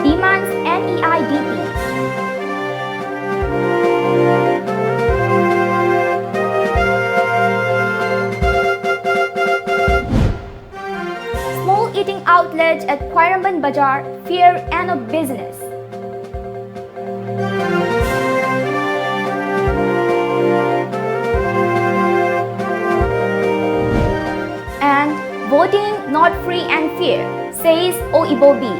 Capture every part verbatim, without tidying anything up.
demands N E I D P. Small eating outlet at Khwairamband Bazar fear end of business. And voting not free and fair, says O Ibobi.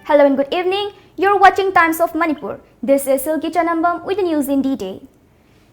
Hello and good evening. You're watching Times of Manipur. This is Silky Chanambam with the news in detail.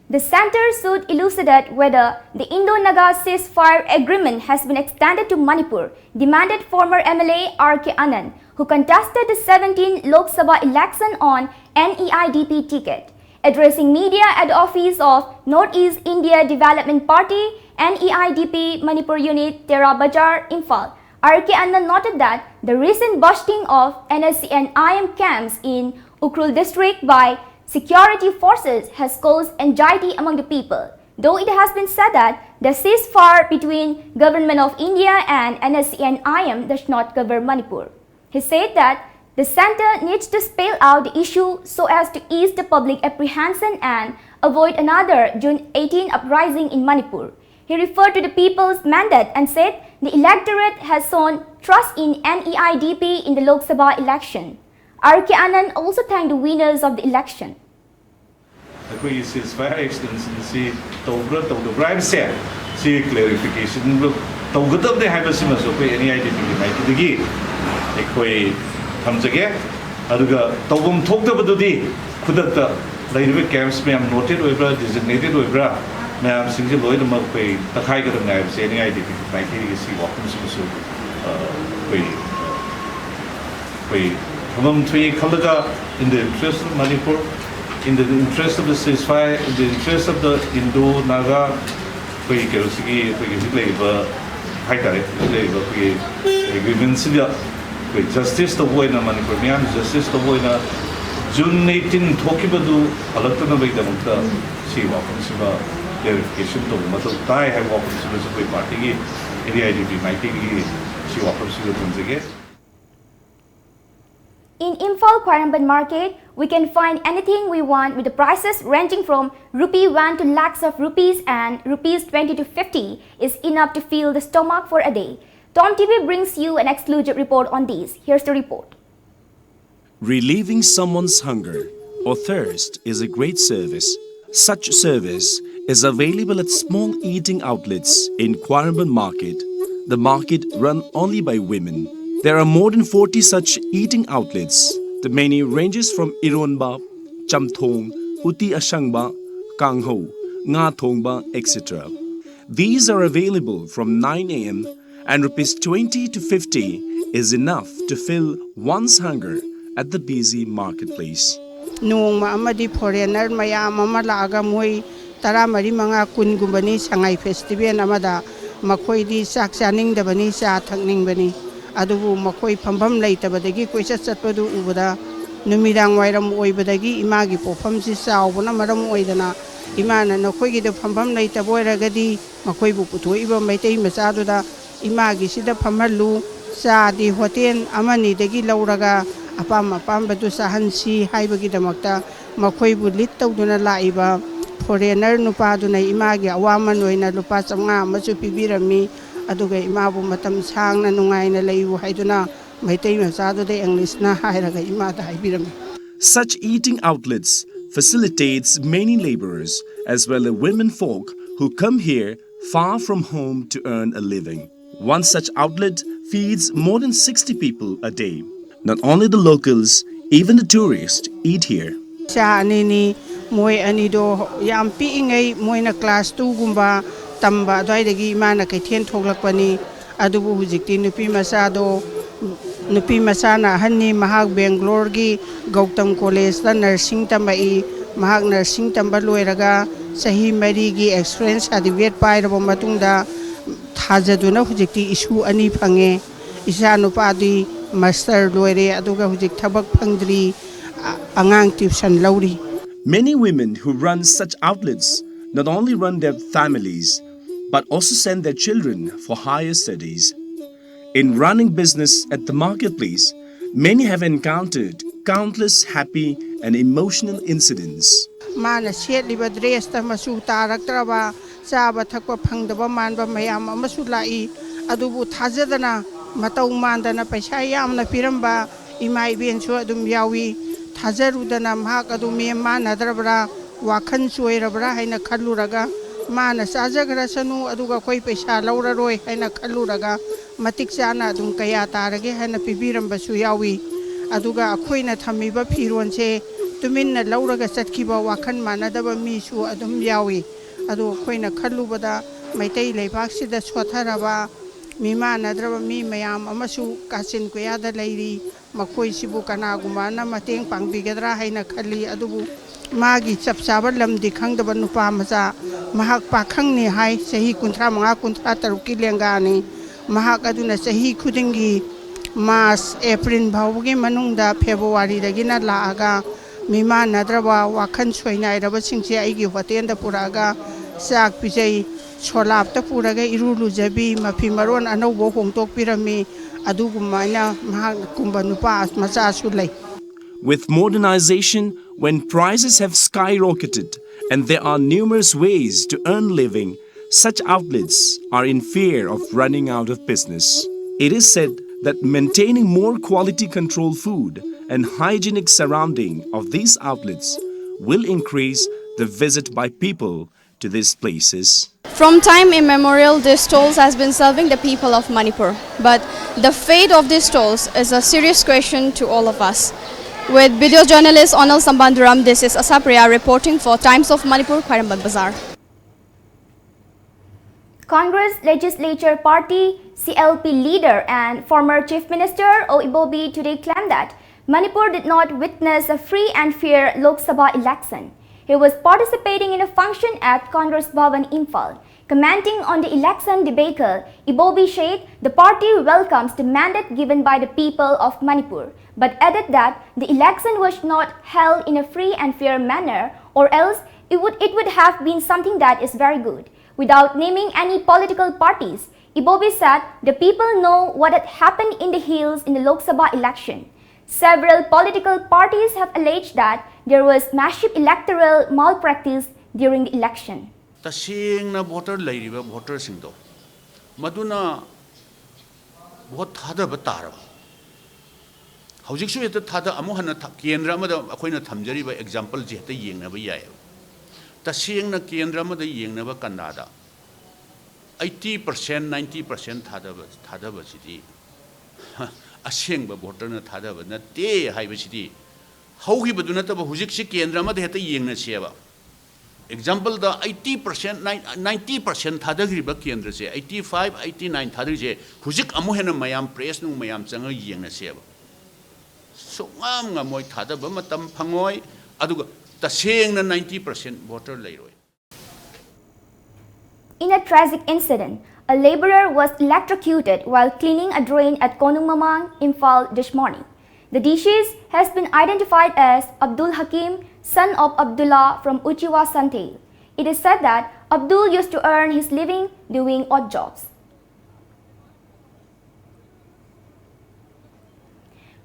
The center should elucidate whether the Indo-Naga ceasefire agreement has been extended to Manipur, demanded former M L A R K Anand, who contested the seventeenth Lok Sabha election on N E I D P ticket. Addressing media at the office of Northeast India Development Party, N E I D P Manipur Unit, Tera Bazar, Imphal, R K Anand noted that the recent bursting of N S C N I M camps in Ukhrul district by security forces has caused anxiety among the people. Though it has been said that the ceasefire between Government of India and N S C N I M does not cover Manipur. He said that the center needs to spell out the issue so as to ease the public apprehension and avoid another June eighteen uprising in Manipur. He referred to the people's mandate and said the electorate has shown trust in N E I D P in the Lok Sabha election. R K Anand also thanked the winners of the election. ꯑꯩꯈꯣꯏꯒꯤ ceasefire extension ꯑꯁꯤ ꯇꯧꯕ꯭ꯔꯥ ꯇꯧꯗꯕ꯭ꯔꯥ ꯍꯥꯏꯕꯁꯦ, ꯁꯤ clarification ꯇꯧꯒꯗꯕꯅꯦ ꯍꯥꯏꯕꯁꯤꯃꯁꯨ ꯑꯩꯈꯣꯏ N E I D P ꯒꯤ ꯃꯥꯏꯀꯩꯗꯒꯤ ꯑꯩꯈꯣꯏ ꯊꯝꯖꯒꯦ꯫ ꯑꯗꯨꯒ ꯇꯧꯐꯝ ꯊꯣꯛꯇꯕꯗꯨꯗꯤ ꯈꯨꯗꯛꯇ ꯂꯩꯔꯤꯕ camps ꯃꯌꯥꯝ noted ꯑꯣꯏꯕ꯭ꯔꯥ, designated ꯑꯣꯏꯕ꯭ꯔꯥ, ꯃꯌꯥꯝꯁꯤꯡꯁꯦ ꯂꯣꯏꯅꯃꯛ ꯑꯩꯈꯣꯏ ꯇꯛꯈꯥꯏꯒꯗꯕꯅꯤ ꯍꯥꯏꯕꯁꯦ N E I D P ꯒꯤ ꯃꯥꯏꯀꯩꯗꯒꯤ ꯁꯤ ꯋꯥꯐꯝꯁꯤꯃꯁꯨ, ꯑ, ꯑꯩꯈꯣꯏ ꯑꯩꯈꯣꯏ ꯊꯝꯐꯝ ꯊꯣꯛꯏ ꯈꯜꯂꯒ, in the interest of Manipur, in the interest of the ceasefire, in the interest of the Indo-Naga, ꯑꯩꯈꯣꯏꯒꯤ ꯀꯩꯅꯣꯁꯤꯒꯤ, ꯑꯩꯈꯣꯏꯒꯤ ꯍꯧꯖꯤꯛ ꯂꯩꯔꯤꯕ ꯍꯥꯏꯇꯥꯔꯦ, ꯍꯧꯖꯤꯛ ꯂꯩꯔꯤꯕ ꯑꯩꯈꯣꯏꯒꯤ agreement ꯁꯤꯗ ꯑꯩꯈꯣꯏ justice ꯇꯧꯕ ꯑꯣꯏꯅ, ꯃꯅꯤꯄꯨꯔ ꯃꯤꯌꯥꯝ justice ꯇꯧꯕ ꯑꯣꯏꯅ, ꯖꯨꯟ ꯑꯩꯠꯇꯤꯟ ꯊꯣꯛꯈꯤꯕꯗꯨ ꯍꯜꯂꯛꯇꯅꯕꯒꯤꯗꯃꯛꯇ ꯁꯤ ꯋꯥꯐꯝꯁꯤꯃ ꯀ꯭ꯂꯦꯔꯤꯐꯤꯀꯦꯁꯟ ꯇꯧꯕ ꯃꯊꯧ ꯇꯥꯏ ꯍꯥꯏꯕ ꯋꯥꯐꯝꯁꯤꯃꯁꯨ ꯑꯩꯈꯣꯏ ꯄꯥꯔꯇꯤꯒꯤ, ꯑꯦ ꯑꯥꯏ ꯗꯤ ꯄꯤ ꯃꯥꯏꯀꯩꯗꯒꯤ ꯁꯤ ꯋꯥꯐꯝꯁꯤꯃ ꯊꯝꯖꯒꯦ꯫ In Imphal Khwairamband market, we can find anything we want with the prices ranging from rupee one to lakhs of rupees, and rupees twenty to fifty is enough to fill the stomach for a day. Tom T V brings you an exclusive report on these. Here's the report. Relieving someone's hunger or thirst is a great service. Such service is available at small eating outlets in Khwairamband Market. The market run only by women. There are more than forty such eating outlets. The menu ranges from ironba, chamthong, uti ashangba, kanghou, nga thongba, et cetera. These are available from nine a m, and rupees twenty to fifty is enough to fill one's hunger at the busy marketplace. ꯅꯣꯡꯃ ꯑꯃꯗꯤ foreigner ꯃꯌꯥꯝ ꯑꯃ ꯂꯥꯛꯑꯒ ꯃꯣꯏ ꯇꯔꯥꯃꯔꯤ ꯃꯉꯥ ꯀꯨꯟꯒꯨꯝꯕꯅꯤ ꯁꯉꯥꯏ festival ꯑꯃꯗ꯫ ꯃꯈꯣꯏꯗꯤ ꯆꯥꯛ ꯆꯥꯅꯤꯡꯗꯕꯅꯤ, ꯆꯥ ꯊꯛꯅꯤꯡꯕꯅꯤ꯫ ꯑꯗꯨꯕꯨ ꯃꯈꯣꯏ ꯐꯝꯐꯝ ꯂꯩꯇꯕꯗꯒꯤ ꯀꯣꯏꯆꯠ ꯆꯠꯄꯗꯨ ꯎꯕꯗ, ꯅꯨꯃꯤꯗꯥꯡ ꯋꯥꯏꯔꯝ ꯑꯣꯏꯕꯗꯒꯤ ꯏꯃꯥꯒꯤ ꯄꯣꯛꯐꯝꯁꯤ ꯆꯥꯎꯕꯅ ꯃꯔꯝ ꯑꯣꯏꯗꯅ, ꯏꯃꯥꯅ ꯅꯈꯣꯏꯒꯤꯗ ꯐꯝꯐꯝ ꯂꯩꯇꯕ ꯑꯣꯏꯔꯒꯗꯤ ꯃꯈꯣꯏꯕꯨ ꯄꯨꯊꯣꯛꯏꯕ ꯃꯩꯇꯩ ꯃꯆꯥꯗꯨꯗ ꯏꯃꯥꯒꯤꯁꯤꯗ ꯐꯝꯍꯜꯂꯨ, ꯆꯥꯗꯤ ꯍꯣꯇꯦꯜ ꯑꯃꯅꯤꯗꯒꯤ ꯂꯧꯔꯒ ꯑꯄꯥꯝ ꯑꯄꯥꯝꯕꯗꯨ ꯆꯥꯍꯟꯁꯤ ꯍꯥꯏꯕꯒꯤꯗꯃꯛꯇ ꯃꯈꯣꯏꯕꯨ ꯂꯤꯠ ꯇꯧꯗꯨꯅ ꯂꯥꯛꯏꯕ ꯐꯣꯔꯦꯟꯅꯔ ꯅꯨꯄꯥꯗꯨꯅ ꯏꯃꯥꯒꯤ ꯑꯋꯥꯃꯟ ꯑꯣꯏꯅ ꯂꯨꯄꯥ ꯆꯥꯝꯃꯉꯥ ꯑꯃꯁꯨ ꯄꯤꯕꯤꯔꯝꯃꯤ꯫ ꯑꯗꯨꯒ ꯏꯃꯥꯕꯨ ꯃꯇꯝ ꯁꯥꯡꯅ ꯅꯨꯡꯉꯥꯏꯅ ꯂꯩꯌꯨ ꯍꯥꯏꯗꯨꯅ ꯃꯩꯇꯩ ꯃꯆꯥꯗꯨꯗ ꯏꯪꯂꯤꯁꯅ ꯍꯥꯏꯔꯒ ꯏꯃꯥꯗ ꯍꯥꯏꯕꯤꯔꯝꯃꯤ꯫ Such eating outlets facilitates many laborers as well as women folk who come here far from home to earn a living. One such outlet feeds more than sixty people a day. Not only the locals, even the tourists eat here. ꯏꯆꯥ ꯑꯅꯤꯅꯤ꯫ ꯃꯣꯏ ꯑꯅꯤꯗꯣ ꯌꯥꯝ ꯄꯤꯛꯏꯉꯩ ꯃꯣꯏꯅ class ꯇꯨꯒꯨꯝꯕ ꯇꯝꯕ ꯑꯗꯨꯋꯥꯏꯗꯒꯤ ꯏꯃꯥꯅ ꯀꯩꯊꯦꯜ ꯊꯣꯛꯂꯛꯄꯅꯤ꯫ ꯑꯗꯨꯕꯨ ꯍꯧꯖꯤꯛꯇꯤ ꯅꯨꯄꯤ ꯃꯆꯥꯗꯣ, ꯅꯨꯄꯤ ꯃꯆꯥꯅ ꯑꯍꯟꯅꯤ꯫ ꯃꯍꯥꯛ ꯕꯦꯡꯒ꯭ꯂꯣꯔꯒꯤ ꯒꯧꯇꯝ ꯀꯣꯂꯦꯖꯇ ꯅꯔꯁꯤꯡ ꯇꯝꯃꯛꯏ꯫ ꯃꯍꯥꯛ ꯅꯔꯁꯤꯡ ꯇꯝꯕ ꯂꯣꯏꯔꯒ ꯆꯍꯤ ꯃꯔꯤꯒꯤ ꯑꯦꯛꯁꯄꯤꯔꯤꯌꯦꯟꯁ ꯁꯥꯔꯇꯤꯐꯤꯀꯦꯠ ꯄꯥꯏꯔꯕ ꯃꯇꯨꯡꯗ ꯊꯥꯖꯗꯨꯅ ꯍꯧꯖꯤꯛꯇꯤ ꯏꯁꯨ ꯑꯅꯤ ꯐꯪꯉꯦ꯫ ꯏꯆꯥ ꯅꯨꯄꯥꯗꯤ ꯃꯥꯁꯇꯔ ꯂꯣꯏꯔꯦ, ꯑꯗꯨꯒ ꯍꯧꯖꯤꯛ ꯊꯕꯛ ꯐꯪꯗ꯭ꯔꯤ꯫ ꯑ-, ꯑꯉꯥꯡ ꯇ꯭ꯌꯨꯁꯟ ꯂꯧꯔꯤ꯫ Many women who run such outlets not only run their families but also send their children for higher studies. In running business at the marketplace, many have encountered countless happy and emotional incidents. ꯃꯥꯅ ꯁꯦꯠꯂꯤꯕ ꯗ꯭ꯔꯦꯁꯇ ꯃꯆꯨ ꯇꯥꯔꯛꯇ꯭ꯔꯕ, ꯆꯥꯕ ꯊꯛꯄ ꯐꯪꯗꯕ ꯃꯥꯟꯕ ꯃꯌꯥꯝ ꯑꯃꯁꯨ ꯂꯥꯛꯏ꯫ ꯑꯗꯨꯕꯨ ꯊꯥꯖꯗꯅ, ꯃꯇꯧ ꯃꯥꯟꯗꯅ ꯄꯩꯁꯥ ꯌꯥꯝꯅ ꯄꯤꯔꯝꯕ ꯏꯃꯥ ꯏꯕꯦꯟꯁꯨ ꯑꯗꯨꯝ ꯌꯥꯎꯏ꯫ ꯊꯥꯖꯔꯨꯗꯅ ꯃꯍꯥꯛ ꯑꯗꯨ ꯃꯦꯝ ꯃꯥꯟꯅꯗ꯭ꯔꯕ꯭ꯔꯥ, ꯋꯥꯈꯜ ꯆꯣꯏꯔꯕ꯭ꯔꯥ ꯍꯥꯏꯅ ꯈꯜꯂꯨꯔꯒ, ꯃꯥꯅ ꯆꯥꯖꯈ꯭ꯔꯁꯅꯨ, ꯑꯗꯨꯒ ꯑꯩꯈꯣꯏ ꯄꯩꯁꯥ ꯂꯧꯔꯔꯣꯏ ꯍꯥꯏꯅ ꯈꯜꯂꯨꯔꯒ, ꯃꯇꯤꯛ ꯆꯥꯅ ꯑꯗꯨꯝ ꯀꯌꯥ ꯇꯥꯔꯒꯦ ꯍꯥꯏꯅ ꯄꯤꯕꯤꯔꯝꯕꯁꯨ ꯌꯥꯎꯏ꯫ ꯑꯗꯨꯒ ꯑꯩꯈꯣꯏꯅ ꯊꯝꯃꯤꯕ ꯐꯤꯔꯣꯜꯁꯦ ꯇꯨꯃꯤꯟꯅ ꯂꯧꯔꯒ ꯆꯠꯈꯤꯕ ꯋꯥꯈꯜ ꯃꯥꯟꯅꯗꯕ ꯃꯤꯁꯨ ꯑꯗꯨꯝ ꯌꯥꯎꯏ꯫ ꯑꯗꯣ ꯑꯩꯈꯣꯏꯅ ꯈꯜꯂꯨꯕꯗ ꯃꯩꯇꯩ ꯂꯩꯕꯥꯛꯁꯤꯗ ꯁꯣꯠꯊꯔꯕ, ꯃꯤꯃꯥꯟꯅꯗ꯭ꯔꯕ ꯃꯤ ꯃꯌꯥꯝ ꯑꯃꯁꯨ ꯀꯥꯆꯤꯟ ꯀꯣꯌꯥꯗ ꯂꯩꯔꯤ꯫ ꯃꯈꯣꯏꯁꯤꯕꯨ ꯀꯅꯥꯒꯨꯝꯕꯅ ꯃꯇꯦꯡ ꯄꯥꯡꯕꯤꯒꯗ꯭ꯔꯥ ꯍꯥꯏꯅ ꯈꯜꯂꯤ꯫ ꯑꯗꯨꯕꯨ ꯃꯥꯒꯤ ꯆꯞ ꯆꯥꯕ ꯂꯝꯗꯤ ꯈꯪꯗꯕ ꯅꯨꯄꯥ ꯃꯆꯥ, ꯃꯍꯥꯛ ꯄꯥꯈꯪꯅꯤ ꯍꯥꯏ, ꯆꯍꯤ ꯀꯨꯟꯊ꯭ꯔꯥ ꯃꯉꯥ, ꯀꯨꯟꯊ꯭ꯔꯥ ꯇꯔꯨꯛꯀꯤ ꯂꯦꯡꯒꯥꯅꯤ꯫ ꯃꯍꯥꯛ ꯑꯗꯨꯅ ꯆꯍꯤ ꯈꯨꯗꯤꯡꯒꯤ ꯃꯥꯔꯆ, ꯑꯦꯄ꯭ꯔꯤꯜ ꯐꯥꯎꯕꯒꯤ ꯃꯅꯨꯡꯗ, ꯐꯦꯕ꯭ꯔꯨꯋꯥꯔꯤꯗꯒꯤꯅ ꯂꯥꯛꯑꯒ, ꯃꯤꯃꯥꯟꯅꯗ꯭ꯔꯕ, ꯋꯥꯈꯜ ꯁꯣꯏꯅꯥꯏꯔꯕꯁꯤꯡꯁꯦ ꯑꯩꯒꯤ ꯍꯣꯇꯦꯜꯗ ꯄꯨꯔꯛꯑꯒ ꯆꯥꯛ ꯄꯤꯖꯩ꯫ ꯁꯣꯂꯥꯞꯇ ꯄꯨꯔꯒ ꯏꯔꯨ ꯂꯨꯖꯕꯤ, ꯃꯐꯤ ꯃꯔꯣꯟ ꯑꯅꯧꯕ ꯍꯣꯡꯗꯣꯛꯄꯤꯔꯝꯃꯤ꯫ ꯑꯗꯨꯒꯨꯝꯕ ꯃꯍꯥꯛꯀꯨꯝꯕ ꯅꯨꯄꯥ ꯃꯆꯥꯁꯨ ꯂꯩ꯫ With modernization, when prices have skyrocketed and there are numerous ways to earn living, such outlets are in fear of running out of business. It is said that maintaining more quality control food and hygienic surrounding of these outlets will increase the visit by people to these places. From time immemorial, this stalls has been serving the people of Manipur. But the fate of these stalls is a serious question to all of us. With video journalist Onal Sambanduram, this is Asapriya reporting for Times of Manipur, Khwairamband Bazar. Congress Legislature Party, C L P, leader and former Chief Minister O Ibobi today claimed that Manipur did not witness a free and fair Lok Sabha election. He was participating in a function at Congress Bhavan, Imphal. Commenting on the election debacle, Ibobi said the party welcomes the mandate given by the people of Manipur, but added that the election was not held in a free and fair manner, or else it would, it would have been something that is very good. Without naming any political parties, Ibobi said the people know what had happened in the hills in the Lok Sabha election. Several political parties have alleged that there was massive electoral malpractice during the election. ꯇꯁꯦꯡꯅ voter ꯂꯩꯔꯤꯕ ꯚꯣꯇꯔꯁꯤꯡꯗꯣ ꯃꯗꯨꯅ vote ꯊꯥꯗꯕ ꯇꯥꯔꯕ? ꯍꯧꯖꯤꯛꯁꯨ ꯍꯦꯛꯇ ꯊꯥꯗ ꯑꯃꯨꯛ ꯍꯟꯅ ꯊ- ꯀꯦꯟꯗ꯭ꯔ ꯑꯃꯗ ꯑꯩꯈꯣꯏꯅ ꯊꯝꯖꯔꯤꯕ ꯑꯦꯛꯖꯥꯝꯄꯜꯁꯦ ꯍꯦꯛꯇ ꯌꯦꯡꯅꯕ ꯌꯥꯏꯑꯕ꯫ ꯇꯁꯦꯡꯅ ꯀꯦꯟꯗ꯭ꯔ ꯑꯃꯗ ꯌꯦꯡꯅꯕ ꯀꯟꯗꯥꯗ eighty percent ninety percent ꯊꯥꯗꯕ ꯊꯥꯗꯕꯁꯤꯗꯤ ꯑꯁꯦꯡꯕ ꯚꯣꯇꯔꯅ ꯊꯥꯗꯕ ꯅꯠꯇꯦ ꯍꯥꯏꯕꯁꯤꯗꯤ ꯍꯧꯈꯤꯕꯗꯨ ꯅꯠꯇꯕ ꯍꯧꯖꯤꯛꯁꯤ ꯀꯦꯟꯗ꯭ꯔ ꯑꯃꯗ ꯍꯦꯛꯇ ꯌꯦꯡꯅꯁꯦꯕ꯫ ꯑꯦꯛꯖꯥꯝꯄꯜꯗ eighty percent ninety percent ꯊꯥꯗꯈ꯭ꯔꯤꯕ ꯀꯦꯟꯗ꯭ꯔꯁꯦ eighty five eighty nine ꯊꯥꯗꯔꯤꯁꯦ ꯍꯧꯖꯤꯛ ꯑꯃꯨꯛ ꯍꯦꯟꯅ ꯃꯌꯥꯝ ꯄ꯭ꯔꯦꯁ ꯅꯨꯡ ꯃꯌꯥꯝ ꯆꯪꯉꯒ ꯌꯦꯡꯅꯁꯦꯕ꯫ ꯁꯨꯡꯉꯝ ꯉꯝꯃꯣꯏ, ꯊꯥꯗꯕ ꯃꯇꯝ ꯐꯪꯉꯣꯏ꯫ ꯑꯗꯨꯒ ꯇꯁꯦꯡꯅ ninety percent ꯚꯣꯇꯔ ꯂꯩꯔꯣꯏ꯫ In a tragic incident, a laborer was electrocuted while cleaning a drain at Konung Mamang, Imphal this morning. The deceased has been identified as Abdul Hakim, son of Abdullah from Uchiwa Santhel. It is said that Abdul used to earn his living doing odd jobs.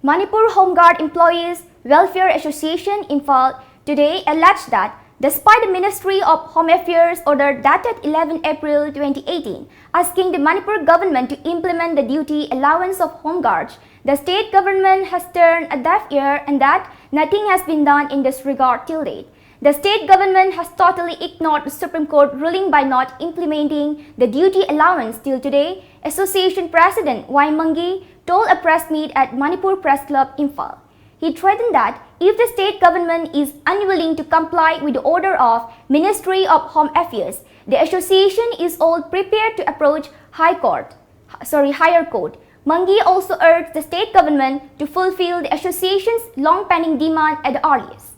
Manipur Home Guard Employees Welfare Association Imphal today alleged that despite the Ministry of Home Affairs order dated eleven April twenty eighteen asking the Manipur government to implement the duty allowance of Home Guards, the state government has turned a deaf ear and that nothing has been done in this regard till date. The state government has totally ignored the Supreme Court ruling by not implementing the duty allowance till today, Association President Y Mangi told a press meet at Manipur Press Club, Imphal. He threatened that if the state government is unwilling to comply with the order of Ministry of Home Affairs, the association is all prepared to approach High Court, sorry, Higher Court. Mangi also urged the state government to fulfill the association's long-pending demand at the earliest.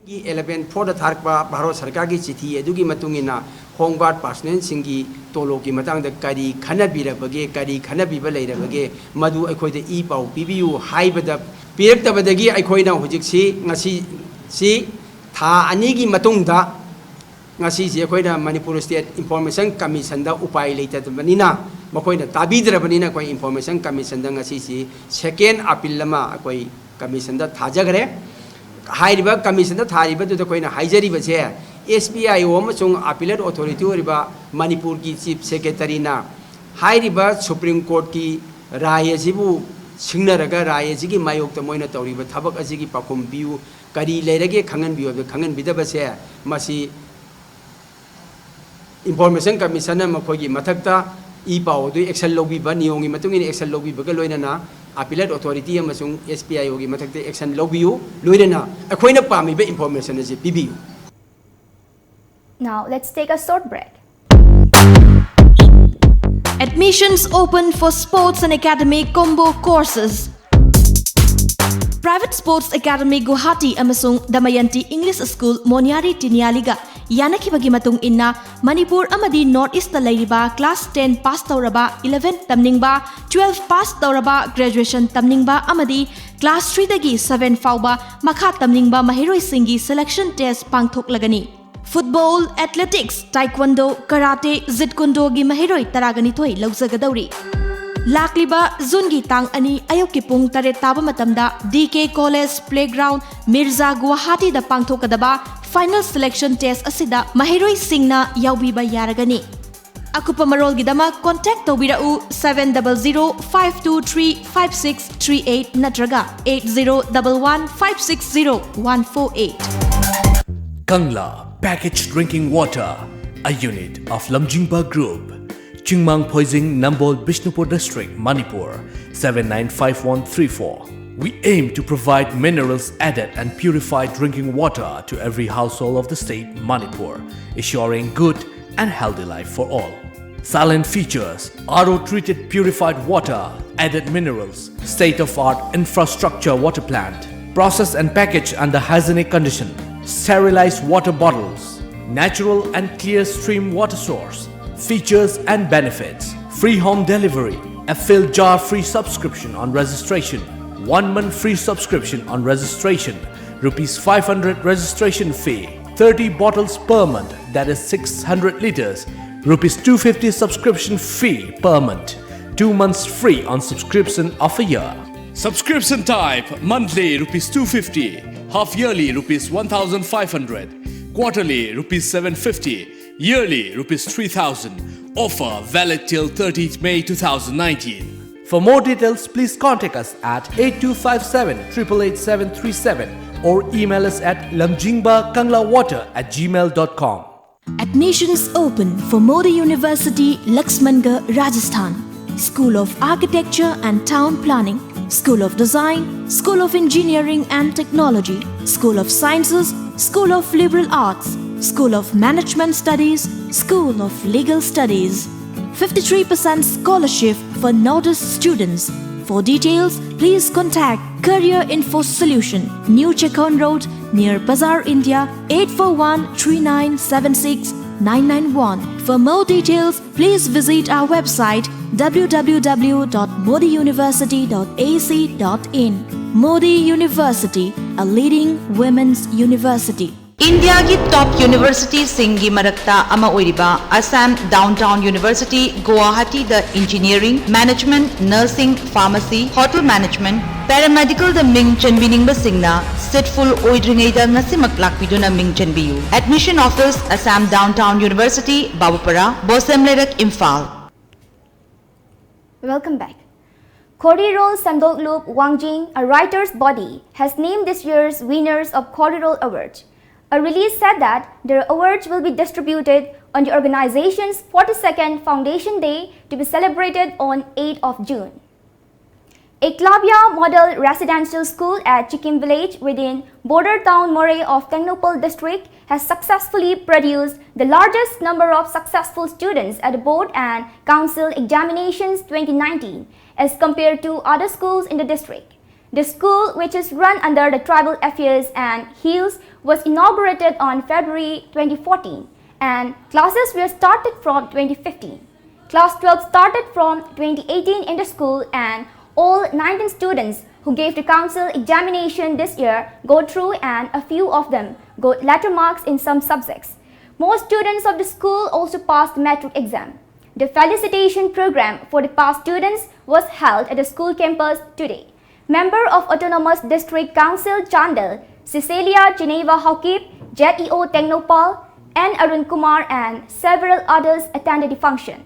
Eleven ꯐꯣꯔꯗ ꯊꯥꯔꯛꯄ ꯚꯥꯔꯠ ꯁꯔꯀꯥꯔꯒꯤ ꯆꯤꯊꯤ ꯑꯗꯨꯒꯤ ꯃꯇꯨꯡ ꯏꯟꯅ home ꯒꯥꯔꯗ ꯄꯥꯔꯁꯅꯦꯜꯁꯤꯡꯒꯤ ꯇꯣꯂꯣꯞꯀꯤ ꯃꯇꯥꯡꯗ ꯀꯔꯤ ꯈꯟꯅꯕꯤꯔꯕꯒꯦ, ꯀꯔꯤ ꯈꯟꯅꯕꯤꯕ ꯂꯩꯔꯕꯒꯦ, ꯃꯗꯨ ꯑꯩꯈꯣꯏꯗ ꯏ ꯄꯥꯎ ꯄꯤꯕꯤꯌꯨ ꯍꯥꯏꯕꯗ ꯄꯤꯔꯛꯇꯕꯗꯒꯤ ꯑꯩꯈꯣꯏꯅ ꯍꯧꯖꯤꯛꯁꯤ, ꯉꯁꯤꯁꯤ ꯊꯥ ꯑꯅꯤꯒꯤ ꯃꯇꯨꯡꯗ ꯉꯁꯤꯁꯤ ꯑꯩꯈꯣꯏꯅ ꯃꯅꯤꯄꯨꯔ ꯁ꯭ꯇꯦꯠ ꯏꯟꯐꯣꯔꯃꯦꯁꯟ ꯀꯃꯤꯁꯟꯗ ꯎꯄꯥꯏ ꯂꯩꯇꯗꯕꯅꯤꯅ, ꯃꯈꯣꯏꯅ ꯇꯥꯕꯤꯗ꯭ꯔꯕꯅꯤꯅ, ꯑꯩꯈꯣꯏ ꯏꯟꯐꯣꯔꯃꯦꯁꯟ ꯀꯃꯤꯁꯟꯗ ꯉꯁꯤꯁꯤ ꯁꯦꯀꯦꯟ ꯑꯄꯤꯜ ꯑꯃ ꯑꯩꯈꯣꯏ ꯀꯃꯤꯁꯟꯗ ꯊꯥꯖꯈ꯭ꯔꯦ꯫ ꯍꯥꯏꯔꯤꯕ ꯀꯃꯤꯁꯟꯗ ꯊꯥꯔꯤꯕꯗꯨꯗ ꯑꯩꯈꯣꯏꯅ ꯍꯥꯏꯖꯔꯤꯕꯁꯦ, ꯑꯦꯁ ꯄꯤ ꯑꯥꯏ ꯑꯣ ꯑꯃꯁꯨꯡ ꯑꯄꯤꯂꯦꯠ ꯑꯣꯊꯣꯔꯤꯇꯤ ꯑꯣꯏꯔꯤꯕ ꯃꯅꯤꯄꯨꯔꯒꯤ ꯆꯤꯐ ꯁꯦꯀ꯭ꯔꯦꯇꯔꯤꯅ ꯍꯥꯏꯔꯤꯕ ꯁꯨꯄ꯭ꯔꯤꯝ ꯀꯣꯔꯠꯀꯤ ꯔꯥꯏ ꯑꯁꯤꯕꯨ ꯁꯤꯡꯅꯔꯒ ꯔꯥꯏ ꯑꯁꯤꯒꯤ ꯃꯥꯌꯣꯛꯇ ꯃꯣꯏꯅ ꯇꯧꯔꯤꯕ ꯊꯕꯛ ꯑꯁꯤꯒꯤ ꯄꯥꯎꯈꯨꯝ ꯄꯤꯌꯨ, ꯀꯔꯤ ꯂꯩꯔꯒꯦ ꯈꯪꯍꯟꯕꯤꯌꯨ ꯍꯥꯏꯕꯗ ꯈꯪꯍꯟꯕꯤꯗꯕꯁꯦ, ꯃꯁꯤ ꯏꯟꯐꯣꯔꯃꯦꯁꯟ ꯀꯃꯤꯁꯟꯅ ꯃꯈꯣꯏꯒꯤ ꯃꯊꯛꯇ ꯏ ꯄꯥꯎ ꯑꯗꯨ ꯑꯦꯛꯁꯟ ꯂꯧꯕꯤꯕ, ꯅꯤꯌꯣꯝꯒꯤ ꯃꯇꯨꯡ ꯏꯟꯅ ꯑꯦꯛꯁꯟ ꯂꯧꯕꯤꯕꯒ ꯂꯣꯏꯅꯅ ꯑꯄꯤꯂꯦꯠ ꯑꯣꯊꯣꯔꯤꯇꯤ ꯑꯃꯁꯨꯡ ꯑꯦꯁ ꯄꯤ ꯑꯥꯏ ꯑꯣꯒꯤ ꯃꯊꯛꯇ ꯑꯦꯛꯁꯟ ꯂꯧꯕꯤꯌꯨ, ꯂꯣꯏꯅꯅ ꯑꯩꯈꯣꯏꯅ ꯄꯥꯝꯃꯤꯕ ꯏꯟꯐꯣꯔꯃꯦꯁꯟ ꯑꯁꯤ ꯄꯤꯕꯤꯌꯨ꯫ Now, let's take a short break. Admissions open for sports and academic combo courses. Private Sports Academy Guwahati ꯑꯃꯁꯨꯡ Damayanti English School Moniari Tinialiꯒ ꯌꯥꯅꯈꯤꯕꯒꯤ ꯃꯇꯨꯡ ꯏꯟꯅ ꯃꯅꯤꯄꯨꯔ ꯑꯃꯗꯤ ꯅꯣꯔꯠ ꯏꯁꯇ ꯂꯩꯔꯤꯕ ꯀ꯭ꯂꯥꯁ ꯇꯦꯟ ꯄꯥꯁ ꯇꯧꯔꯕ, ꯏꯂꯦꯚꯦꯟ ꯇꯝꯅꯤꯡꯕ, ꯇꯨꯋꯦꯜꯐ ꯄꯥꯁ ꯇꯧꯔꯕ, ꯒ꯭ꯔꯦꯖꯨꯑꯦꯁꯟ ꯇꯝꯅꯤꯡꯕ ꯑꯃꯗꯤ ꯀ꯭ꯂꯥꯁ ꯊ꯭ꯔꯤꯗꯒꯤ ꯁꯚꯦꯟ ꯐꯥꯎꯕ ꯃꯈꯥ ꯇꯝꯅꯤꯡꯕ ꯃꯍꯩꯔꯣꯏꯁꯤꯡꯒꯤ ꯁꯦꯂꯦꯛꯁꯟ ꯇꯦꯁ ꯄꯥꯡꯊꯣꯛꯂꯒꯅꯤ꯫ ꯐꯨꯠꯕꯣꯜ, ꯑꯦꯊꯂꯦꯇꯤꯛꯁ, ꯇꯥꯏꯀ꯭ꯋꯟꯗꯣ, ꯀꯔꯥꯇꯦ, ꯖꯤꯠꯀꯨꯟꯗꯣꯒꯤ ꯃꯍꯩꯔꯣꯏ ꯇꯔꯥꯒ ꯅꯤꯊꯣꯏ ꯂꯧꯖꯒꯗꯧꯔꯤ꯫ ꯂꯥꯛꯂꯤꯕ ꯖꯨꯟꯒꯤ ꯇꯥꯡ ꯑꯅꯤ ꯑꯌꯨꯛꯀꯤ ꯄꯨꯡ ꯇꯔꯦꯠ ꯇꯥꯕ ꯃꯇꯝꯗ D K college playground, Mirza, ꯒꯨꯋꯥꯍꯥꯇꯤꯗ ꯄꯥꯡꯊꯣꯛꯀꯗꯕ ꯐꯥꯏꯅꯦꯜ ꯁꯦꯂꯦꯛꯁꯟ ꯇꯦꯁ ꯑꯁꯤꯗ ꯃꯍꯩꯔꯣꯏꯁꯤꯡꯅ ꯌꯥꯎꯕꯤꯕ ꯌꯥꯔꯒꯅꯤ꯫ ꯑꯀꯨꯞꯄ ꯃꯔꯣꯜꯒꯤꯗꯃꯛ ꯀꯣꯟꯇꯦꯛ ꯇꯧꯕꯤꯔꯛꯎ seven double zero five two three five six three eight ꯅꯠꯇ꯭ꯔꯒ eight zero double one five six zero one four eight. Kangla Packaged Drinking Water, a unit of Lamjingba Group, Chingmang Phoijing, Nambol, Bishnupur District, Manipur, seven nine five one three four. We aim to provide minerals added and purified drinking water to every household of the state, Manipur, ensuring good and healthy life for all. Silent features, R O treated purified water, added minerals, state of art infrastructure water plant, process and package under hygienic condition. Sterilized water bottles, natural and clear stream water source, features and benefits, free home delivery, a filled jar free subscription on registration, one month free subscription on registration, rupees five hundred registration fee, thirty bottles per month, that is six hundred liters, rupees two fifty subscription fee per month, two months free on subscription of a year. Subscription type, monthly rupees two fifty, half yearly rupees one thousand five hundred, quarterly rupees seven fifty, yearly rupees three thousand. Offer valid till thirtieth May two thousand nineteen. For more details, please contact us at eight two five seven triple eight seven three seven or email us at lamjingba kangla water at gmail dot com. Admissions open for Modi University, Laxmangarh, Rajasthan. School of Architecture and Town Planning, School of Design, School of Engineering and Technology, School of Sciences, School of Liberal Arts, School of Management Studies, School of Legal Studies. fifty-three percent scholarship for Nodus students. For details, please contact Career Info Solution, New Checkon Road, near Bazaar India, eight four one three nine seven six nine nine one. For more details, please visit our website w w w dot modi university dot a c dot in. Modi University, a leading women's university. ꯏꯟꯗꯤꯌꯥꯒꯤ ꯇꯣꯞ ꯌꯨꯅꯤꯚꯔꯁꯤꯇꯤꯁꯤꯡꯒꯤ ꯃꯔꯛꯇ ꯑꯃ ꯑꯣꯏꯔꯤꯕ Assam downtown university ꯒꯨꯋꯥꯍꯥꯇꯤꯗ engineering, management, nursing, pharmacy, hotel management, ꯄꯦꯔꯥꯃꯦꯗꯤꯀꯦꯜꯗ ꯃꯤꯡ ꯆꯟꯕꯤꯅꯤꯡꯕꯁꯤꯡꯅ ꯁꯤꯠ ꯐꯨꯜ ꯑꯣꯏꯗ꯭ꯔꯤꯉꯩꯗ ꯉꯁꯤꯃꯛ ꯂꯥꯛꯄꯤꯗꯨꯅ ꯃꯤꯡ ꯆꯟꯕꯤꯌꯨ꯫ Admission office, Assam Downtown University, ꯕꯥꯕꯨꯄꯥꯔꯥ, ꯕꯣꯁꯦꯝ ꯂꯩꯔꯛ, Imphal. Welcome back. Khorirol Sandoklup Wangjing, a writers' body, has named this year's winners of Khorirol Award. A release said that their awards will be distributed on the organization's forty-second Foundation Day to be celebrated on eighth of June. Eklavya Model Residential School at Chikim Village within border town Moreh of Tengnoupal district has successfully produced the largest number of successful students at the board and council examinations twenty nineteen as compared to other schools in the district. The school, which is run under the Tribal Affairs and Hills, was inaugurated on February twenty fourteen, and classes were started from twenty fifteen. Class twelve started from twenty eighteen in the school, and all nineteen students who gave the council examination this year go through, and a few of them got letter marks in some subjects. Most students of the school also passed the matric exam. The felicitation program for the past students was held at the school campus today. Member of Autonomous District Council Chandel, Cecilia Geneva Haokip, Z E O Tengnoupal, N Arun Kumar, and several others attended the function.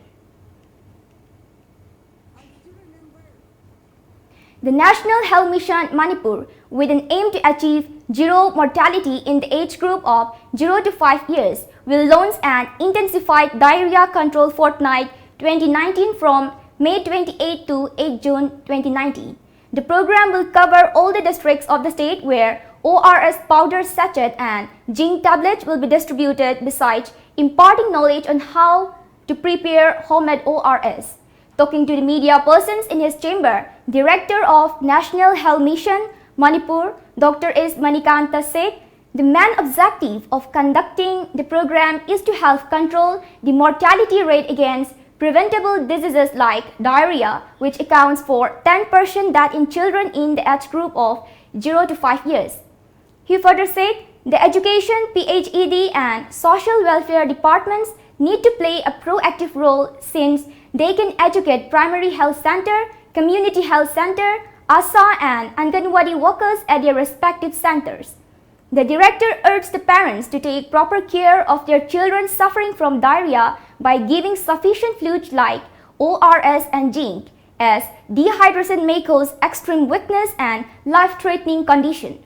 The National Health Mission Manipur, with an aim to achieve zero mortality in the age group of zero to five years, will launch an intensified diarrhea control fortnight twenty nineteen from May twenty-eighth to eighth June twenty nineteen. The program will cover all the districts of the state where O R S powder sachet and zinc tablets will be distributed, besides imparting knowledge on how to prepare homemade O R S. Talking to the media persons in his chamber, Director of National Health Mission, Manipur, Doctor S Manikanta, said the main objective of conducting the program is to help control the mortality rate against preventable diseases like diarrhea, which accounts for ten percent death in children in the age group of zero to five years. He further said the education, P H E D, and social welfare departments need to play a proactive role, since they can educate primary health center, community health center, ASHA, and Anganwadi workers at their respective centers. The director urged the parents to take proper care of their children suffering from diarrhea by giving sufficient fluids like O R S and zinc, as dehydration may cause extreme weakness and life-threatening condition.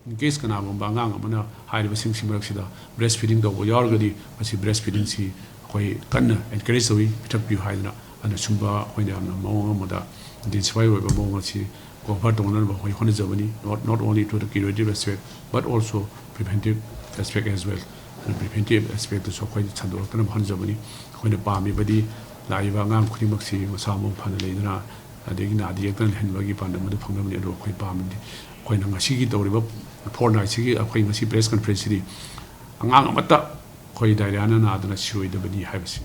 In case ꯀꯅꯥꯒꯨꯝꯕ ꯑꯉꯥꯡ ꯑꯃꯅ ꯍꯥꯏꯔꯤꯕꯁꯤꯡꯁꯤ ꯃꯔꯛꯁꯤꯗ breast feeding ꯇꯧꯕ ꯌꯥꯎꯔꯒꯗꯤ, ꯃꯁꯤ breast feedingꯁꯤ ꯑꯩꯈꯣꯏ ꯀꯟꯅ encourage ꯇꯧꯏ, ꯄꯤꯊꯛꯄꯤꯌꯨ ꯍꯥꯏꯗꯅ꯫ ꯑꯗꯨꯅ ꯁꯨꯝꯕ ꯑꯩꯈꯣꯏꯅ ꯌꯥꯝꯅ ꯃꯑꯣꯡ ꯑꯃꯗ intensify ꯑꯣꯏꯕ ꯃꯑꯣꯡ ꯑꯁꯤ cover ꯇꯧꯅꯅꯕ ꯑꯩꯈꯣꯏ ꯍꯣꯠꯅꯖꯕꯅꯤ, not, not only to the curative aspect but also preventive aspect as well. ꯑꯗꯨꯅ preventive aspectꯇꯁꯨ ꯑꯩꯈꯣꯏ ꯁꯟꯗꯣꯛꯂꯛꯇꯅꯕ ꯍꯣꯠꯅꯖꯕꯅꯤ꯫ ꯑꯩꯈꯣꯏꯅ ꯄꯥꯝꯃꯤꯕꯗꯤ ꯂꯥꯛꯏꯕ ꯑꯉꯥꯡ ꯈꯨꯗꯤꯡꯃꯛꯁꯤ ꯃꯁꯥ ꯃꯎ ꯐꯅ ꯂꯩꯗꯨꯅ ꯑꯗꯒꯤ ꯅꯥꯗ ꯌꯦꯛꯇꯅ ꯂꯩꯍꯟꯕꯒꯤ ꯄꯥꯟꯗꯝ ꯑꯗꯨ ꯐꯪꯅꯕꯅꯤ꯫ ꯑꯗꯨ ꯑꯩꯈꯣꯏ ꯄꯥꯝꯕꯗꯤ ꯑꯩꯈꯣꯏꯅ ꯉꯁꯤꯒꯤ ꯇꯧꯔꯤꯕ ꯐꯣꯔꯠꯅꯥꯏꯠꯁꯤꯒꯤ ꯑꯩꯈꯣꯏ ꯉꯁꯤ ꯄ꯭ꯔꯦꯁ ꯀꯟꯐꯔꯦꯟꯁꯁꯤꯗꯤ ꯑꯉꯥꯡ ꯑꯃꯠꯇ ꯑꯩꯈꯣꯏ ꯗꯥꯏꯔꯤꯌꯥꯅ ꯅꯥꯗꯅ ꯁꯤꯔꯣꯏꯗꯕꯅꯤ ꯍꯥꯏꯕꯁꯤ꯫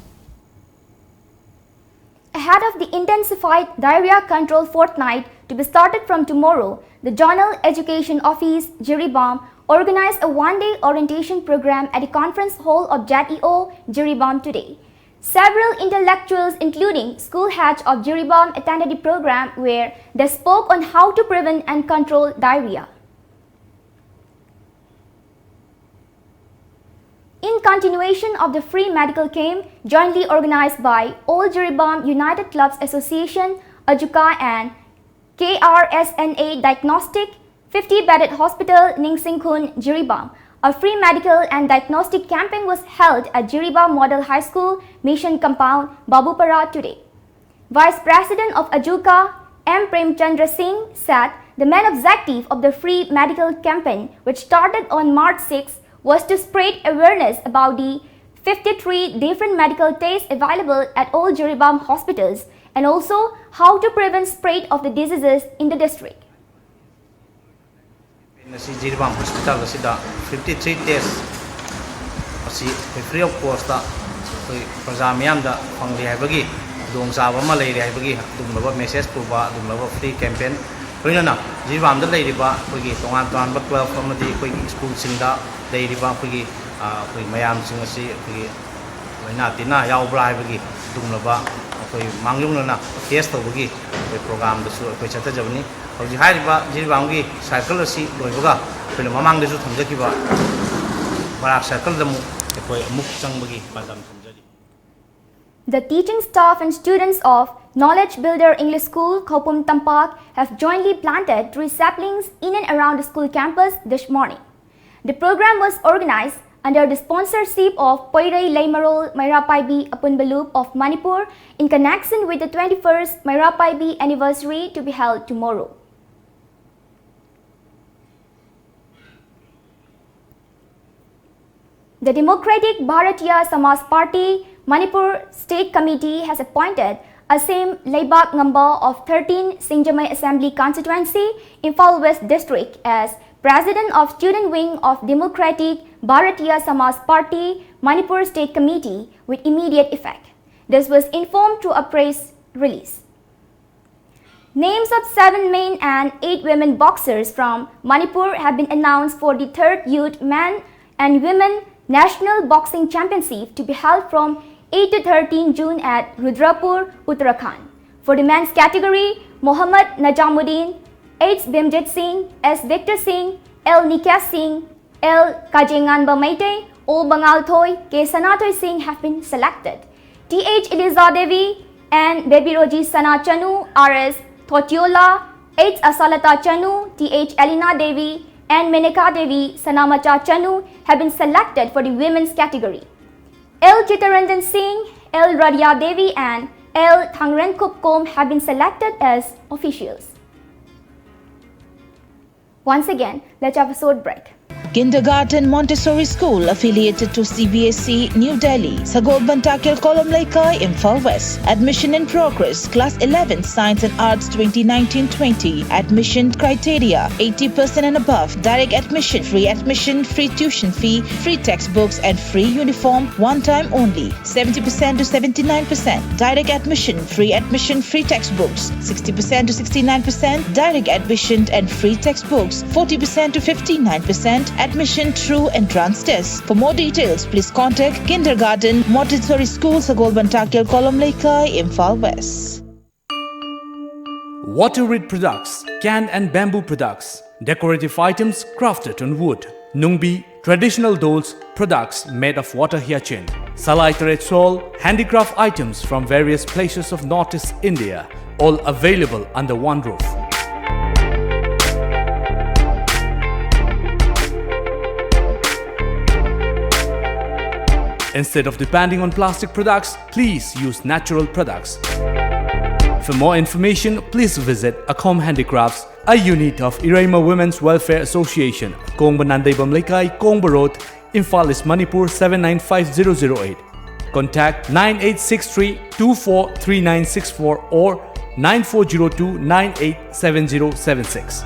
Ahead of the intensified diarrhea control fortnight to be started from tomorrow, the Zonal Education Office, Jiribam, organized a one-day orientation program at the conference hall of Z E O, Jiribam today. Several intellectuals, including school heads of Jiribam, attended the program where they spoke on how to prevent and control diarrhea. In continuation of the free medical camp jointly organized by All Jiribam United Clubs Association, AJUCA, and K R S N A Diagnostic, fifty bedded hospital Ningsingkhun, Jiribam, a free medical and diagnostic camping was held at Jiribam Model High School Mission Compound, Babupara today. Vice President of AJUCA, M Premchandra Singh, said the main objective of the free medical campaign, which started on March sixth, was to spread awareness about the fifty-three different medical tests available at all Jiribam hospitals and also how to prevent spread of the diseases in the district. ꯉꯁꯤ Jiribam hospital ꯑꯁꯤꯗ fifty three test ꯑꯁꯤ ꯑꯩꯈꯣꯏ free of cost ꯑꯩꯈꯣꯏ ꯄ꯭ꯔꯖꯥ ꯃꯤꯌꯥꯝꯗ ꯐꯪꯂꯦ ꯍꯥꯏꯕꯒꯤ ꯈꯨꯗꯣꯡꯆꯥꯕ ꯑꯃ ꯂꯩꯔꯦ ꯍꯥꯏꯕꯒꯤ ꯑꯗꯨꯒꯨꯝꯂꯕ message ꯄꯨꯕ ꯑꯗꯨꯒꯨꯝꯂꯕ free campaign, ꯂꯣꯏꯅꯅ ꯖꯤꯔꯤꯕꯥꯝꯗ ꯂꯩꯔꯤꯕ ꯑꯩꯈꯣꯏꯒꯤ ꯇꯣꯉꯥꯟ ꯇꯣꯉꯥꯟꯕ club ꯑꯃꯗꯤ ꯑꯩꯈꯣꯏꯒꯤ ꯁ꯭ꯀꯨꯜꯁꯤꯡꯗ ꯂꯩꯔꯤꯕ ꯑꯩꯈꯣꯏꯒꯤ ꯑꯩꯈꯣꯏ ꯃꯌꯥꯝꯁꯤꯡ ꯑꯁꯤ ꯑꯩꯈꯣꯏꯒꯤ ꯂꯥꯏꯅꯥ ꯇꯤꯟꯅꯥ ꯌꯥꯎꯕ꯭ꯔꯥ ꯍꯥꯏꯕꯒꯤ ꯑꯗꯨꯒꯨꯝꯂꯕ ꯑꯩꯈꯣꯏ ꯃꯥꯡꯖꯧꯅꯅ test ꯇꯧꯕꯒꯤ ꯑꯩꯈꯣꯏ programꯗꯁꯨ ꯑꯩꯈꯣꯏ ꯆꯠꯊꯖꯕꯅꯤ꯫ ꯍꯧꯖꯤꯛ ꯍꯥꯏꯔꯤꯕ ꯖꯤꯔꯤꯕꯥꯝꯒꯤ circle ꯑꯁꯤ ꯂꯣꯏꯕꯒ ꯑꯩꯈꯣꯏꯅ ꯃꯃꯥꯡꯗꯁꯨ ꯊꯝꯖꯈꯤꯕ ꯕꯔꯥꯛ circleꯗ ꯑꯃꯨꯛ ꯑꯩꯈꯣꯏ ꯑꯃꯨꯛ ꯆꯪꯕꯒꯤ ꯄꯥꯟꯗꯝ ꯊꯝꯖꯔꯤ꯫ The teaching staff and students of Knowledge Builder English School, Khopum Tampak, have jointly planted tree saplings in and around the school campus this morning. The program was organized under the sponsorship of Poirei Leimarol Meira Paibi Apunba Lup of Manipur in connection with the twenty-first Meira Paibi anniversary to be held tomorrow. The Democratic Bharatiya Samaj Party Manipur State Committee has appointed Asem Leibak Ngamba of thirteen Singjamei Assembly Constituency, Imphal West District as President of Student Wing of Democratic Bharatiya Samaj Party Manipur State Committee with immediate effect. This was informed through a press release. Names of seven men and eight women boxers from Manipur have been announced for the third Youth Men and Women National Boxing Championship to be held from eight to thirteen June at Rudrapur, Uttarakhand. For the men's category, Mohammad Najamuddin, H Bimjit Singh, S Victor Singh, L Nikesh Singh, L Kajenganba Meitei, O Bangalthoi, K Sanathoi Singh have been selected. Th Eliza Devi and Baby Roji Sana Chanu, R S Thotiola, H Asalata Chanu, Th Elena Devi, and Meneka Devi Sanamacha Chanu have been selected for the women's category. L Chitaranjan Singh, L Radia Devi, and L Thangrenkup Kom have been selected as officials. Once again, let's have a short break. Kindergarten Montessori School affiliated to C B S E New Delhi, Sagol Bantakil Kolom Leikai, Imphal West. Admission in progress, Class eleven Science and Arts twenty nineteen twenty. Admission criteria, eighty percent and above. Direct admission, free admission, free tuition fee, free textbooks and free uniform, one time only. Seventy percent to seventy-nine percent. Direct admission, free admission, free textbooks. Sixty percent to sixty-nine percent. Direct admission and free textbooks. Forty percent to fifty-nine percent. Admission through entrance test. For more details, please contact Kindergarten Montessori School, Sagol Bantakil Kolom Leikai, Imphal West. Water Rit Products, Can and Bamboo Products, decorative items crafted on wood, Nungbi, traditional dolls, products made of water hyacinth, Salai Taret Sol, handicraft items from various places of Northeast India, all available under one roof. Instead of depending on plastic products, please use natural products. For more information, please visit Akhom Handicrafts, a unit of Ireima Women's Welfare Association, Kongba Nandeibam Leikai, Kongba Road, Imphal East, Manipur seven nine five zero zero eight. Contact nine eight six three two four three nine six four or nine four zero two nine eight seven zero seven six.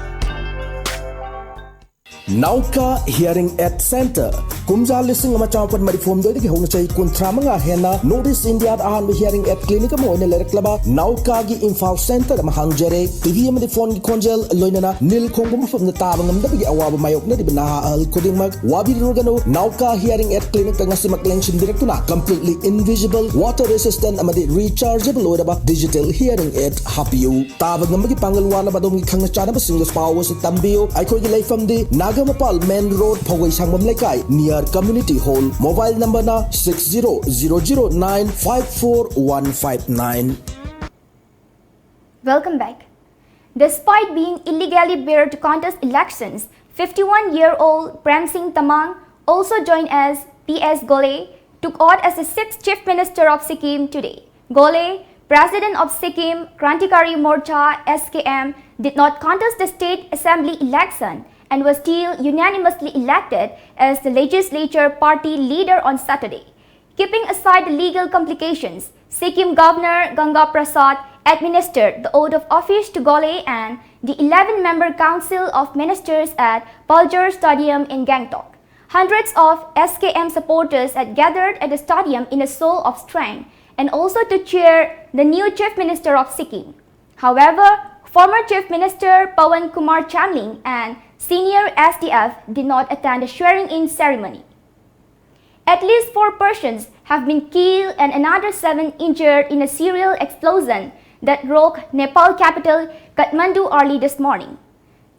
Nauka Hearing Aid Center. ꯀꯨꯝꯖꯥ ꯂꯤꯁꯤꯡ ꯑꯃ ꯆꯃꯥꯄꯟ ꯃꯔꯤꯐꯨ ꯍꯨꯝꯗꯣꯏꯗꯒꯤ ꯍꯧꯅ ꯆꯍꯤ ꯀꯨꯟꯊ꯭ꯔꯥ ꯃꯉꯥ ꯍꯦꯟꯅ North East India ꯗ ꯑꯍꯥꯟꯕ hearing aid clinic ꯑꯃ ꯑꯣꯏꯅ ꯂꯩꯔꯛꯂꯕ ꯅꯥꯎꯀꯥꯒꯤ ꯏꯝꯐꯥꯜ center ꯑꯃ ꯍꯥꯡꯖꯔꯦ꯫ ꯇꯤ ꯚꯤ ꯑꯃꯗꯤ ꯐꯣꯟꯒꯤ ꯈꯣꯟꯖꯦꯜ, ꯂꯣꯏꯅꯅ ꯅꯤꯜ ꯈꯣꯡꯕ ꯃꯐꯝꯗ ꯇꯥꯕ ꯉꯝꯗꯕꯒꯤ ꯑꯋꯥꯕ ꯃꯥꯌꯣꯛꯅꯔꯤꯕ ꯅꯍꯥ ꯑꯍꯜ ꯈꯨꯗꯤꯡꯃꯛ ꯋꯥꯕꯤꯔꯨꯔꯒꯅꯨ꯫ ꯅꯥꯎꯀꯥ Hearing Aid Clinic ꯇ ꯉꯁꯤꯃꯛ ꯂꯦꯡꯁꯤꯟꯕꯤꯔꯛꯇꯨꯅ completely invisible, water resistant ꯑꯃꯗꯤ rechargeable ꯑꯣꯏꯔꯕ digital hearing aid ꯍꯥꯞꯄꯤꯌꯨ꯫ ꯇꯥꯕ ꯉꯝꯕꯒꯤ ꯄꯥꯡꯒꯜ ꯋꯥꯠꯂꯕ ꯑꯗꯣꯝꯒꯤ ꯈꯪꯅ ꯆꯥꯟꯅꯕꯁꯤꯡꯗ ꯄꯥꯎ ꯑꯁꯤ ꯇꯝꯕꯤꯌꯨ꯫ ꯑꯩꯈꯣꯏꯒꯤ ꯂꯩꯐꯝꯗꯤ ꯅꯥꯒꯥꯃꯄꯥꯜ main road, ꯐꯧꯒꯩ ꯁꯥꯡꯕꯝ ꯂꯩꯀꯥꯏ, near community hall꯫ Mobile number ꯅ six zero zero zero nine five four one five nine꯫ Welcome back. Despite being illegally barred to contest elections, fifty-one-year-old Prem Singh Tamang, also joined as P S Golay, took oath as the sixth Chief Minister of Sikkim today. Golay, president of Sikkim Krantikari Morcha (S K M), did not contest the state assembly election and was still unanimously elected as the legislature party leader on Saturday. Keeping aside the legal complications, Sikkim Governor Ganga Prasad administered the oath of office to Golay and the eleven-member Council of Ministers at Paljor Stadium in Gangtok. Hundreds of S K M supporters had gathered at the stadium in a show of strength and also to cheer the new Chief Minister of Sikkim. However, former Chief Minister Pawan Kumar Chamling and senior S D F did not attend the swearing-in ceremony. At least four persons have been killed and another seven injured in a serial explosion that rocked Nepal capital Kathmandu early this morning.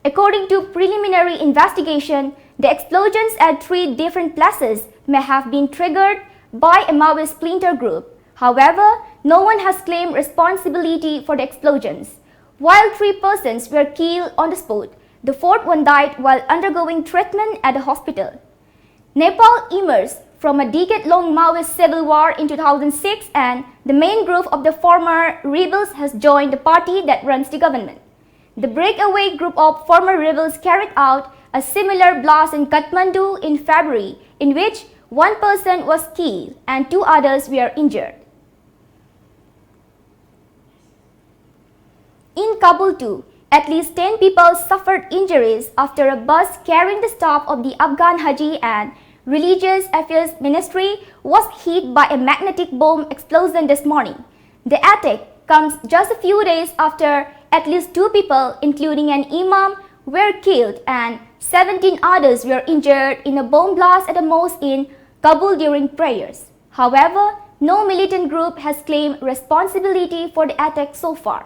According to preliminary investigation, the explosions at three different places may have been triggered by a Maoist splinter group. However, no one has claimed responsibility for the explosions. While three persons were killed on the spot, the fourth one died while undergoing treatment at a hospital. Nepal emerged from a decade-long Maoist civil war in two thousand six, and the main group of the former rebels has joined the party that runs the government. The breakaway group of former rebels carried out a similar blast in Kathmandu in February, in which One person was killed and two others were injured. In Kabul too, at least ten people suffered injuries after a bus carrying the staff of the Afghan Haji and Religious Affairs Ministry was hit by a magnetic bomb explosion this morning. The attack comes just a few days after at least two people, including an imam, were killed and seventeen others were injured in a bomb blast at a mosque in Kabul during prayers. However, no militant group has claimed responsibility for the attack so far.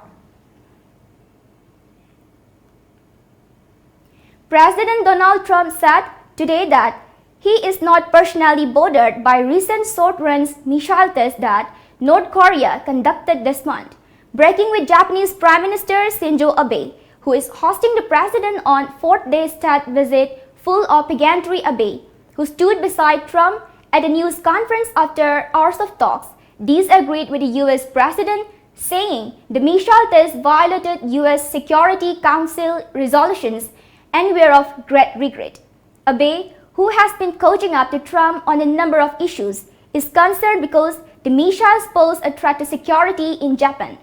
President Donald Trump said today that he is not personally bothered by recent short-range missile tests that North Korea conducted this month, breaking with Japanese Prime Minister Shinzo Abe, who is hosting the president on fourth day state visit, full of pagantry. Abe, who stood beside Trump at a news conference after hours of talks, disagreed with the U S president, saying the missile test violated U S Security Council resolutions and were of great regret. Abe, who has been coaching up to Trump on a number of issues, is concerned because the missiles pose a threat to security in Japan.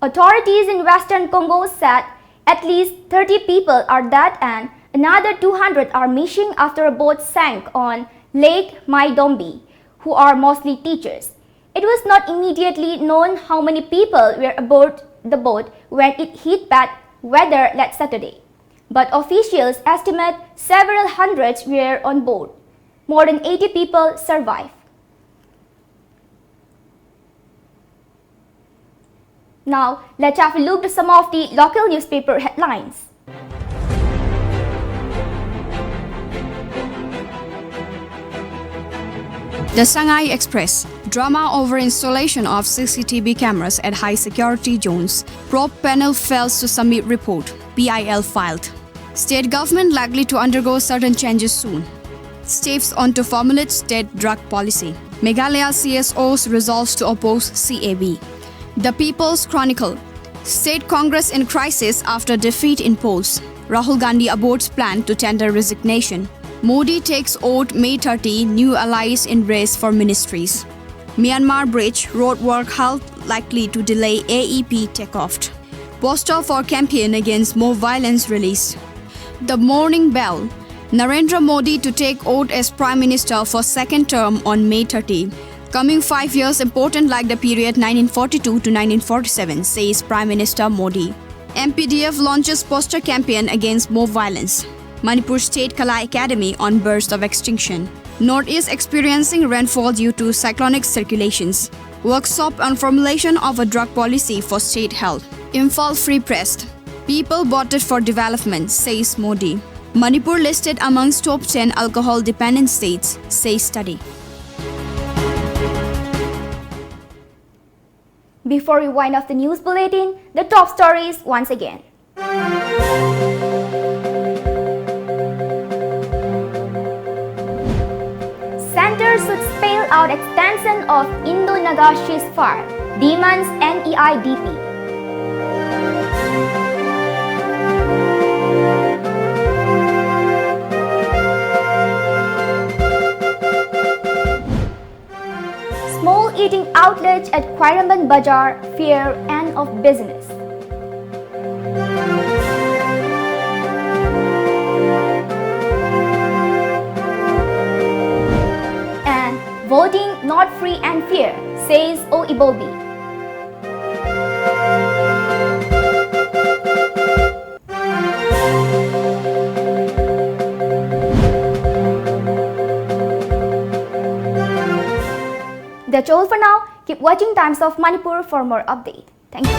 Authorities in western Congo said at least thirty people are dead and another two hundred are missing after a boat sank on Lake Mai-Ndombe, who are mostly teachers. It was not immediately known how many people were aboard the boat when it hit bad weather late Saturday, but officials estimate several hundreds were on board. More than eighty people survived. Now, let's have a look at some of the local newspaper headlines. The Shanghai Express: drama over installation of C C T V cameras at high security zones. Probe panel fails to submit report. P I L filed. State government likely to undergo sudden changes soon. States on to formulate state drug policy. Meghalaya C S Os resolves to oppose C A B. The People's Chronicle: State Congress in crisis after defeat in polls. Rahul Gandhi aborts plan to tender resignation. Modi takes oath May thirty, new allies in race for ministries. Myanmar bridge road work halt likely to delay A E P takeoff. Poster for campaign against more violence release. The Morning Bell. Narendra Modi to take oath as Prime Minister for second term on May thirty. Coming five years important like the period nineteen forty-two to nineteen forty-seven, says Prime Minister Modi. M P D F launches poster campaign against more violence. Manipur State Kala Academy on verge of extinction. Northeast experiencing rainfall due to cyclonic circulations. Workshop on formulation of a drug policy for state health. Imphal Free Press. People voted for development, says Modi. Manipur listed amongst top ten alcohol dependent states, says study. Before we wind up the news bulletin, the top stories once again. Centre should spell out extension of Indo-Naga ceasefire, demands N E I D P. Small eating outlets at Khwairamband Bazar fear end of business. And voting not free and fair, says O Ibobi. That's all for now. Keep watching Times of Manipur for more update. Thank you.